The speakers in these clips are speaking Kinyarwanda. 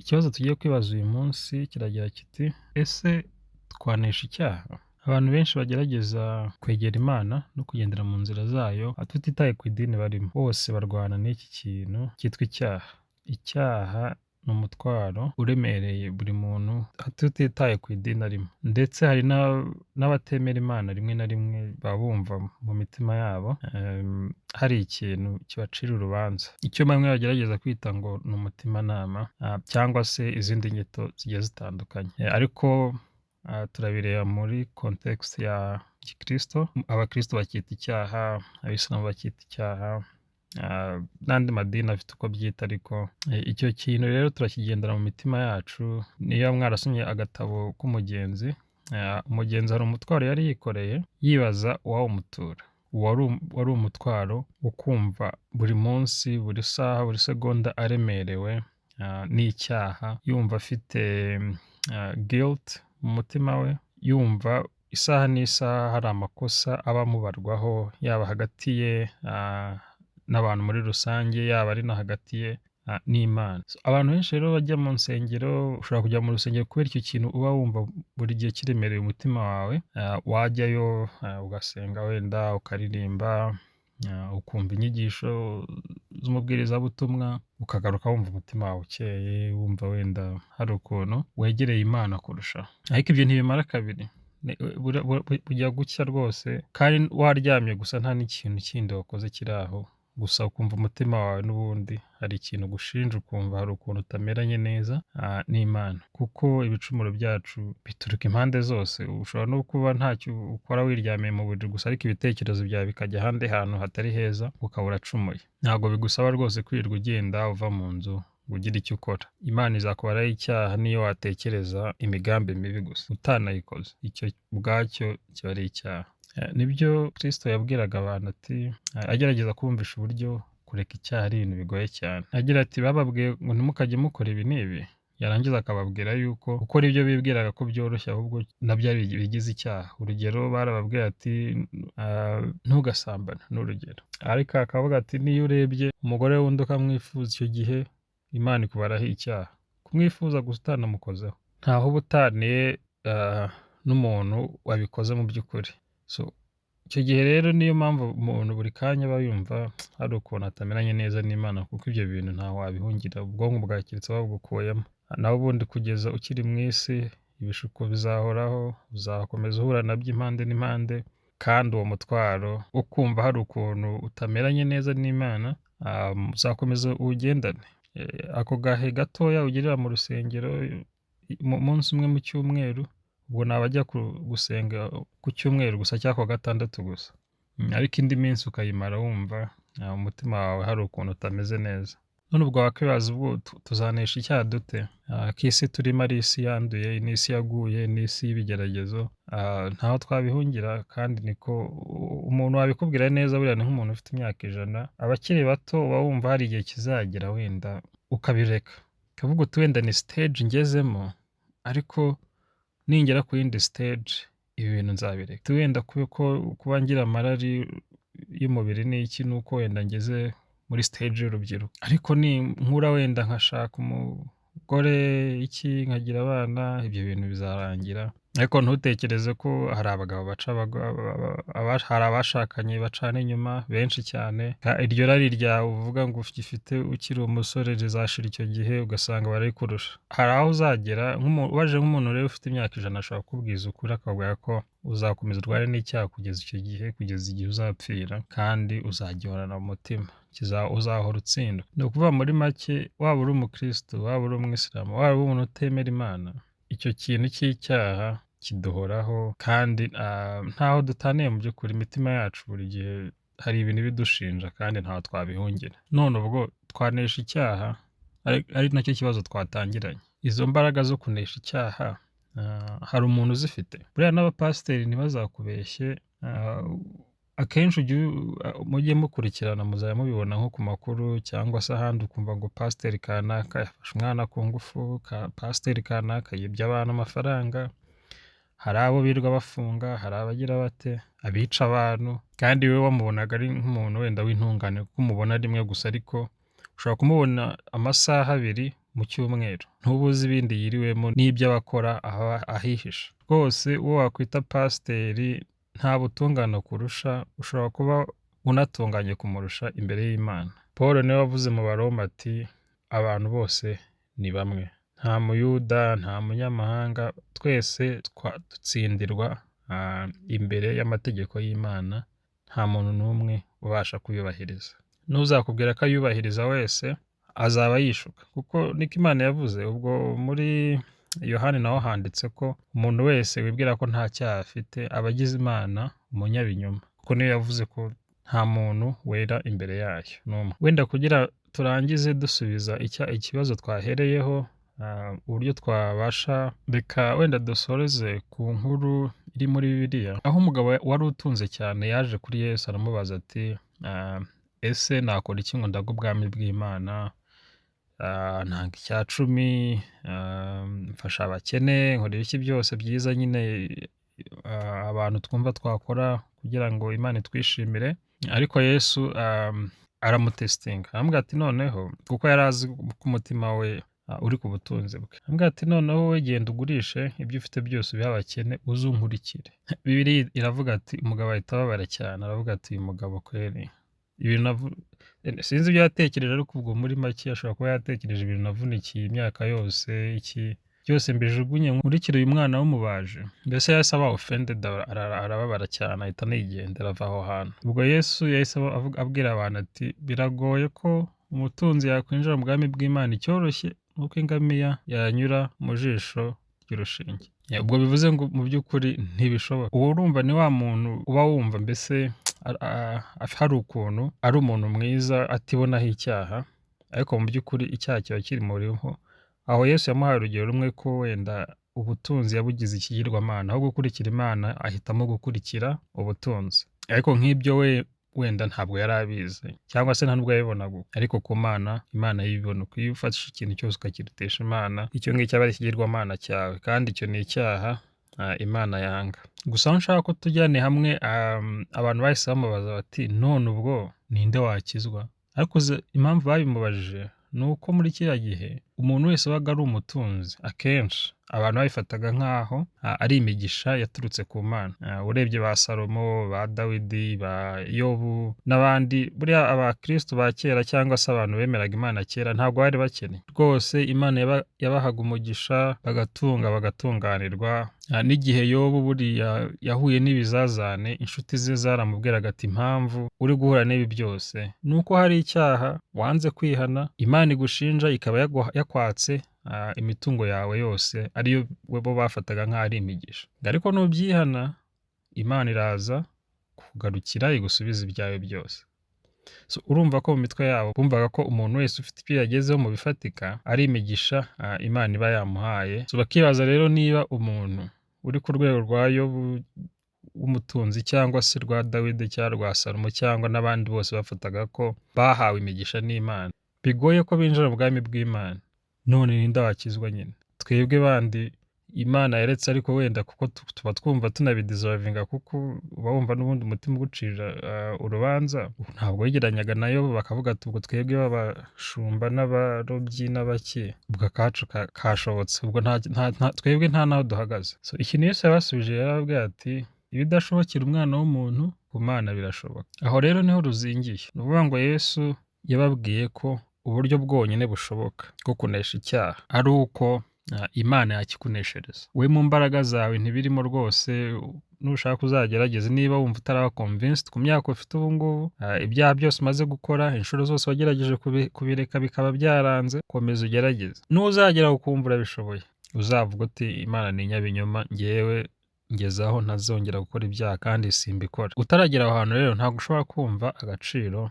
Ikibazo tugiye kwibaza uyu munsi kiragira kiti: ese twanesha icyaha? Abantu benshi bagerageza kwegera Imana no kugendera mu nzira zayo tutitaye ku idini barimo, bose barwana n'iki kintu cyitwa icyaha. Icyaha ni umutwaro uremereye buri muntu tutitaye ku idini arimo, ndetse hari n'abatemera Imana rimwe na rimwe baba bumva mu mitima yabo hari ikintu kibacira urubanza, icyo bamwe bagerageza kwita ngo ni umutimanama cyangwa se izindi nyito zigiye zitandukanye, ariko turabireba muri context ya gikristo. Abakristo bacyita icyaha, abisilamu bacyita icyaha, n'andi madini afite uko abyita, ariko icyo kintu rero turakigendera mu mitima yacu. Niba mwarasomye agatabo k'umugenzi, umugenzi hari umutwaro yari yikoreye yibaza uwawumutura. Wari umutwaro wo kumva buri munsi, buri saha, buri segonda aremerewe n'icyaha, yumva afite guilt mu mutima we, yumva isaha n'isaha hari amakosa aba amubarwaho, yaba hagati ye n'abantu muri rusange, yaba ari no hagati ye n'Imana. Abantu benshi rero bajya mu nsengero, ushobora kujya mu rusengero kubera icyo kintu uba wumva buri gihe kiremereye umutima wawe, wajyayo ugasenga, wenda ukaririmba, ukumva inyigisho z'umubwirizabutumwa, ukagaruka wumva umutima wawe ukeye, wumva wenda hari ukuntu wegereye Imana kurushaho. Ariko ibyo ntibimara kabiri, bujya gucya rwose kandi waryamye gusa, nta n'ikintu kindi wakoze kiri aho, gusa ukumva umutima wawe n'ubundi hari ikintu ugushinja, ukumva hari ukuntu utameranye neza n'Imana, kuko ibicumuro byacu bituruka impande zose. Ushobora no kuba ntacyo ukora, wiryamiye mu buriri gusa, ariko ibitekerezo byawe bikajya ahandi hantu hatari heza, ukaba uracumuye. Ntabwo bigusaba rwose kwirirwa ugenda uva mu nzu ngo ugire icyo ukora. Imana izakubaraho icyaha niyo watekereza imigambi mibi gusa utanayikoze, icyo ubwacyo kiba ari icyaha. Nibyo Kristo yabwiraga abantu, ati agerageza kubumvisha uburyo kureka icyaha ari ibintu bigoye cyane. Agira ati: "Bababwiye ngo ntimukajye mukora ibi n'ibi", yarangiza akababwira yuko gukora ibyo bibwiraga ko byoroshye ahubwo nabyo ari bigize icyaha. Urugero, barababwira ati: "Ntugasambane", ni urugero, ariko akavuga ati: "Niyo urebye umugore wundi ukamwifuza, icyo gihe Imana ikubaraho icyaha." Kumwifuza gusa utanamukozeho, ntaho uba utaniye n'umuntu wabikoze mu by'ukuri. So icyo gihe rero niyo mpamvu umuntu buri kanya aba yumva hari ukuntu atameranye neza n'Imana, kuko ibyo bintu ntaho wabihungira, ubwonko bwawe keretse babugukuyemo. Naho ubundi kugeza ukiri mu isi ibishuko bizahoraho, uzakomeza uhura nabyo impande n'impande, kandi uwo mutwaro wo kumva hari ukuntu utameranye neza n'Imana uzakomeza uwugendane. Ako gahe gatoya ugirira mu rusengero umunsi umwe mu cyumweru, ubwo ni abajya gusenga ku cyumweru gusa cyangwa kuwa gatandatu gusa, ariko indi minsi ukayimara wumva umutima wawe hari ukuntu utameze neza. None ubwo wakwibaza, ubwo tuzanesha icyaha dute, ko isi turimo ari isi yanduye, ni isi yaguye, ni isi y'ibigeragezo, ntaho twabihungira? Kandi niko umuntu wabikubwira neza buriya ni nk'umuntu ufite imyaka 100. Abakiri bato uba wumva hari igihe kizagera wenda ukabireka, ukavuga uti: "Wenda ni stage ngezemo, ariko ningera ku yindi stage ibi bintu nzabireka." Wenda kuba ngira amarari y'umubiri ni iki? Ni uko wenda ngeze muri stage y'urubyiruko, ariko ninkura wenda nkashaka umugore, iki, nkagira abana, ibyo bintu bizarangira. Ariko ntutekereze ko hari abagabo baca, hari abashakanye bacana inyuma benshi cyane. Iryo rari ryawe uvuga ngo ugifite ukiri umusore rizashira icyo gihe, ugasanga barikurusha. Hari aho uzagera, ubajije nk'umuntu rero ufite imyaka 100, ashobora kukubwiza ukuri akakubwira ko uzakomeza urwane n'icyaha kugeza icyo gihe, kugeza igihe uzapfira, kandi uzagihorana mu mutima, uzahora utsindwa. Ni ukuvuga muri make, waba uri umukristo, waba uri umwisilamu, waba uri umuntu utemera Imana, icyo kintu cy'icyaha kiduhoraho, kandi ntaho dutaniye mu by'ukuri. Imitima yacu buri gihe hari ibintu ibidushinja kandi ntaho twabihungira. None ubwo twanesha icyaha, ari nacyo kibazo twatangiranye? Izo mbaraga zo kunesha icyaha hari umuntu uzifite? Buriya n'abapasiteri ntibazakubeshye, akenshi mujye mukurikirana, muzajya mubibona nko ku makuru cyangwa se ahandi, ukumva ngo pasiteri kanaka yafashe umwana ku ngufu, pasiteri kanaka yibye abantu amafaranga. Hari abo birirwa bafunga, hari abagira bate, abica abantu, kandi wowe wamubonaga ari nk'umuntu wenda w'intungane kuko umubona rimwe gusa, ariko ushobora kumubona amasaha 2. mu cyumweru, ntuba uzi ibindi yiriwemo n'ibyo aba akora ahihisha. Rwose uwo wakwita pasiteri nta butungane kurusha, ushobora kuba unatunganye kumurusha imbere y'Imana. Paul niwe wavuze mu Baroma ati abantu bose ni bamwe, nta muyuda, nta munyamahanga, twese dutsindirwa imbere y'amategeko y'Imana, nta muntu n'umwe ubasha kuyubahiriza. N'uzakubwira ko ayubahiriza wese azaba yishuka, kuko niko Imana yavuze. Ubwo muri Yohani naho handitse ko umuntu wese wibwira ko nta cyaha afite aba agize Imana umunyabinyoma, kuko niyo yavuze ko nta muntu wera imbere yayo n'umwe. Wenda kugira turangize dusubiza ikibazo twahereyeho, uburyo twabasha, reka wenda dusoreze ku nkuru iri muri Bibiliya, aho umugabo wari utunze cyane yaje kuri Yesu aramubaza ati ese nakora iki ngo ndage ubwami bw'Imana? Ntanga icya cumi, mfasha abakene, nkora ibiki byose byiza nyine abantu twumva twakora kugira ngo Imana itwishimire. Ariko Yesu aramutesitinga, aramubwira ati noneho, kuko yari azi ko umutima we uri ku butunzi bwe, aramubwira ati noneho wowe genda ugurishe ibyo ufite byose ubihe abakene, uze unkurikire. Bibiliya iravuga ati umugabo ahita ababara cyane, aravuga ati uyu mugabo kweri ibintu sinzi ibyo yatekereje, ariko ubwo muri make ashobora kuba yatekereje ibintu navunikiye imyaka yose, iki byose mbijugunye nkurikire uyu mwana w'umubaji. Mbese yahise aba offended, arababara cyane, ahita anigendera ava aho hantu. Ubwo Yesu yahise abwira abantu ati biragoye ko umutunzi yakwinjira mu bwami bw'Imana, icyoroshye nuko ingamiya yanyura mu jisho ry'urushinge. Ubwo bivuze ngo mu by'ukuri ntibishoboka. Uwo urumva ni wa muntu uba wumva mbese hari ukuntu ari umuntu mwiza atibonaho icyaha, ariko mu by'ukuri icyaha kiba kiri muriho. Aho Yesu yamuhaye urugero rumwe ko wenda ubutunzi yabugize ikigirwamana, aho gukurikira Imana ahitamo gukurikira ubutunzi. Ariko nk'ibyo we wenda ntabwo yari abizi, cyangwa se nta nubwo yabibonaga, ariko ku Mana, Imana yibona uko. Iyo ufashe ikintu cyose ukakirutisha Imana, icyo ngicyo aba ari ikigirwamana cyawe, kandi icyo ni icyaha Imana yanga. Gusa aho nshaka ko tujyane hamwe, abantu bahise bamubaza bati none ubwo ninde wakizwa? Ariko impamvu babimubajije ni uko muri kiriya gihe umuntu wese wabaga ari umutunzi, akenshi abantu babifataga nk'aho ari imigisha yaturutse ku Mana. Urebye ba Salomo, ba Dawidi, ba Yobu n'abandi, buriya abakristo ba kera cyangwa se abantu bemeraga Imana kera ntabwo bari bakennye rwose. Imana yabahaga umugisha bagatunga bagatunganirwa. N'igihe Yobu buriya yahuye n'ibizazane, inshuti ze zaramubwiraga ati impamvu uri guhura n'ibi byose ni uko hari icyaha wanze kwihana, Imana igushinja ikaba yakwatse imitungo yawe yose, ariyo bo bafataga nk'aho ari imigisha. Ariko nubyihana Imana iraza kugarukira igusubiza ibyawe byose. So, urumva ko mu mitwe yabo bumvaga ko umuntu wese ufite ibyo yagezeho mu bifatika ari imigisha Imana iba yamuhaye. So, bakibaza rero niba umuntu uri ku rwego rwa Yobu w'umutunzi cyangwa se rwa Dawidi cyangwa rwa Salomo cyangwa n'abandi bose bafataga ko bahawe imigisha n'Imana, bigoye ko binjira mu bwami bw'Imana. None ninde wakizwa nyine? Twebwe bandi Imana yaretse, ariko wenda kuko tuba twumva tunabideservinga, kuko uba wumva n'ubundi umutima ugucira urubanza. Ntabwo wegeranyaga nayo, bakavuga ati ubwo twebwe b'abashumba n'abarobyi n'abaki, ubwo akacu kashobotse, ubwo twebwe nta naho duhagaze. So, ikintu Yesu yabasubije yarababwiye ati ibidashobokera umwana w'umuntu ku Mana birashoboka. Aho rero niho ruzingiye. Ni ukuvuga ngo Yesu yababwiye ko uburyo bwonyine bushoboka bwo kunesha icyaha ari uko Imana yakikuneshereza. We mu mbaraga zawe ntibirimo rwose, nushaka uzagerageze, niba wumva utaraba convinced ku myaka ufite ubu ngubu, ibyaha byose umaze gukora, inshuro zose wagerageje kubireka bikaba byaranze, komeza ugerageze. Nuzagera ukumva urabishoboye, uzavuga uti Imana ni inyabinyoma, ngewe ngeze aho ntazongera gukora ibyaha kandi simbikora. Utaragera aho hantu rero ntabwo ushobora kumva agaciro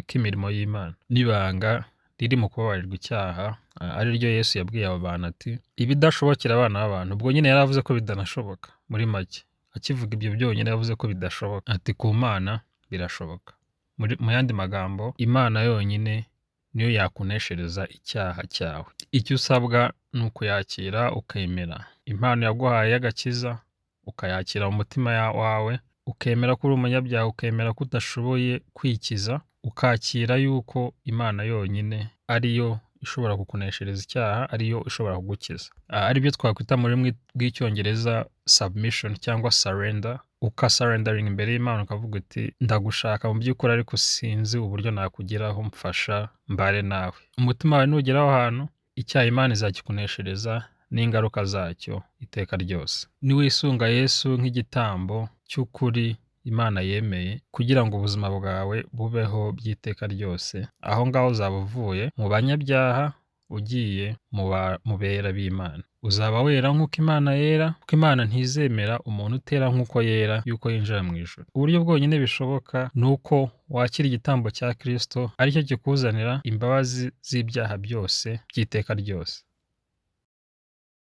k'imirimo y'Imana n'ibanga riri mu kubabarirwa icyaha, ari ryo Yesu yabwiye abo bantu ati ibidashobokera abana b'abantu. Ubwo nyine yari avuze ko bidanashoboka muri make, akivuga ibyo byonyine yavuze ko bidashoboka, ati ku Mana birashoboka. Mu yandi magambo, Imana yonyine niyo yakuneshereza icyaha cyawe. Icyo usabwa ni ukuyakira ukemera impano yaguhaye y'agakiza, ukayakira mu mutima wawe, ukemera ko uri umunyabyaha, ukemera ko udashoboye kwikiza, ukakira yuko Imana yonyine ariyo ishobora kukuneshereza icyaha, ariyo ishobora kugukiza. Aribyo twakwita mu rurimi rw'Icyongereza submission cyangwa surrender, ukasurrenderinga imbere y'Imana ukavuga uti: "Ndagushaka mu by'ukuri, ariko sinzi uburyo nakugeraho, mfasha mbare nawe." Umutima wawe nugera aho hantu, icyaha Imana izakikuneshereza n'ingaruka zacyo iteka ryose. Niwisunga Yesu nk'igitambo cy'ukuri Imana yemeye kugira ngo ubuzima bwawe bubeho by'iteka ryose, aho ngaho uzaba uvuye mu banyabyaha ugiye mu bera b'Imana. Uzaba wera nk'uko Imana yera, kuko Imana ntizemera umuntu utera nk'uko yera yuko yinjira mu ijuru. Uburyo bwonyine bishoboka ni uko wakira igitambo cya Kristo, aricyo kikuzanira imbabazi z'ibyaha byose by'iteka ryose.